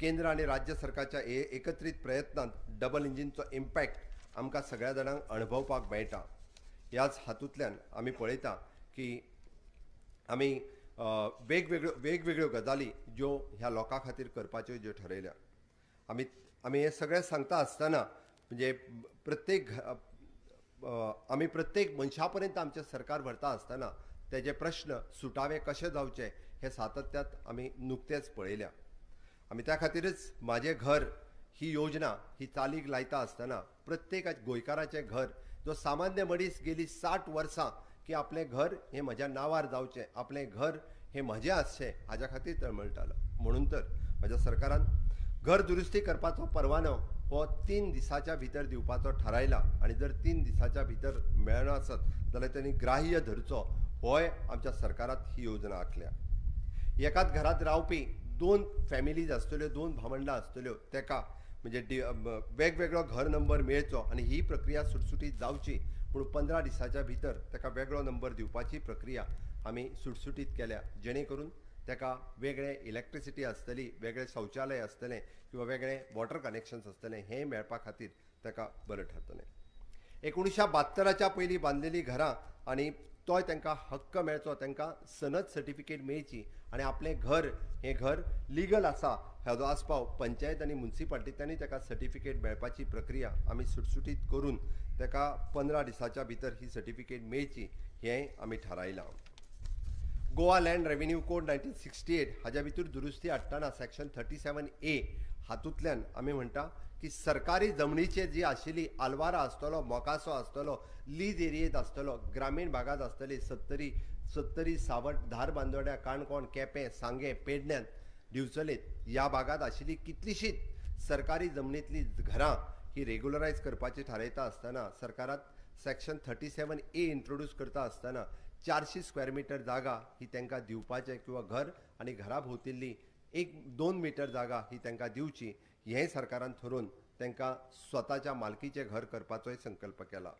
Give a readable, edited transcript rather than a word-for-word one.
केंद्र आनी राज्य सरकारच्या एकत्रीत प्रयत्नांत डबल इंजिनचो इम्पॅक्ट आमकां सगळ्या जाणांक अणभवपाक मेळटा. ह्याच हातूंतल्यान आमी पळयता की आमी वेगवेगळ्यो वेगवेगळ्यो गजाली ज्यो ह्या लोकां खातीर करपाच्यो ज्यो ठरयल्या. आमी आमी हें सगळें सांगता आसतना म्हणजे प्रत्येक आमी प्रत्येक मनशा पर्यंत आमचें सरकार व्हरता आसतना तेजे प्रश्न सुटावे कशे जावचे हे सातत्यात आमी नुकतेंच पळयल्या. आमी त्या खातीरच म्हाजें घर ही योजना ही चालीक लायता आसतना प्रत्येक गोंयकाराचें घर जो सामान्य मनीस गेली 60 वर्सां की आपलें घर हें म्हज्या नांवार जावचें, आपलें घर हें म्हजें आसचें हाज्या खातीर तळमळटालो. म्हणून तर म्हज्या सरकारान घर दुरुस्ती करपाचो परवानो हो 3 दिसाच्या भितर दिवपाचो थारायला आनी जर 3 दिसाच्या भितर मेळना आसत जाल्यार तेणी ग्राह्य धरचो होय आमच्या सरकारात ही योजना आंखल्या. एकाच घरांत रावपी 2 फॅमिलीज आसतल्यो, 2 भावंडां आसतल्यो, तेका म्हणजे वेगवेगळो घर नंबर मेळचो आनी ही प्रक्रिया सुटसुटीत जावची पूण 15 दिसाच्या भितर तेका वेगळो नंबर दिवपाची प्रक्रिया आमी सुटसुटीत केल्या, जेणे करून तेका वेगळें इलेक्ट्रिसिटी आसतली, वेगळें शौचालय आसतलें किंवा वेगळें वॉटर कनेक्शन्स आसतलें, हें मेळपा खातीर तेका बरें ठरतलें. 1972च्या पयलीं बांदलेलीं घरां आनी तोय तांकां हक्क मेळचो, तांकां सनद सर्टिफिकेट मेळची आनी आपलें घर हें घर लिगल आसा हाजो आस्पाव पंचायत आनी मुन्सिपाल्टींतल्यानूय ताका सर्टिफिकेट मेळपाची प्रक्रिया आमी सुटसुटीत करून ताका 15 दिसाच्या भितर ही सर्टिफिकेट मेळची हें आमी थारायलां. गोवा लँड रेव्हेन्यू कोड 1968 हाज्या भितर दुरुस्ती हाडटना सेक्शन 37A हातूंतल्यान आमी म्हणटा की सरकारी जमनीचेर जी आशिल्ली आलवारा आसतलो, मोकासो आसतलो, लीज एरियेंत आसतलो, ग्रामीण भागांत आसतली, सत्तरी, सावट, धारबांदोड्या, काणकोण, केपें, सांगें, पेडण्यान, दिवचलेत ह्या भागांत आशिल्ली कितलीशींच सरकारी जमनींतली घरां ही रेगुलरायज करपाची थारायता आसतना सरकारात सेक्शन 37A introduce करता आसतना 400 स्क्वेअर मिटर जागा ही तांकां दिवपाचें किंवा घर आनी घरा भोंवतिल्ली 1-2 मिटर जागा ही तांकां दिवची हें सरकारान थारोवन तांकां स्वताच्या मालकीचें घर करपाचोय संकल्प केला.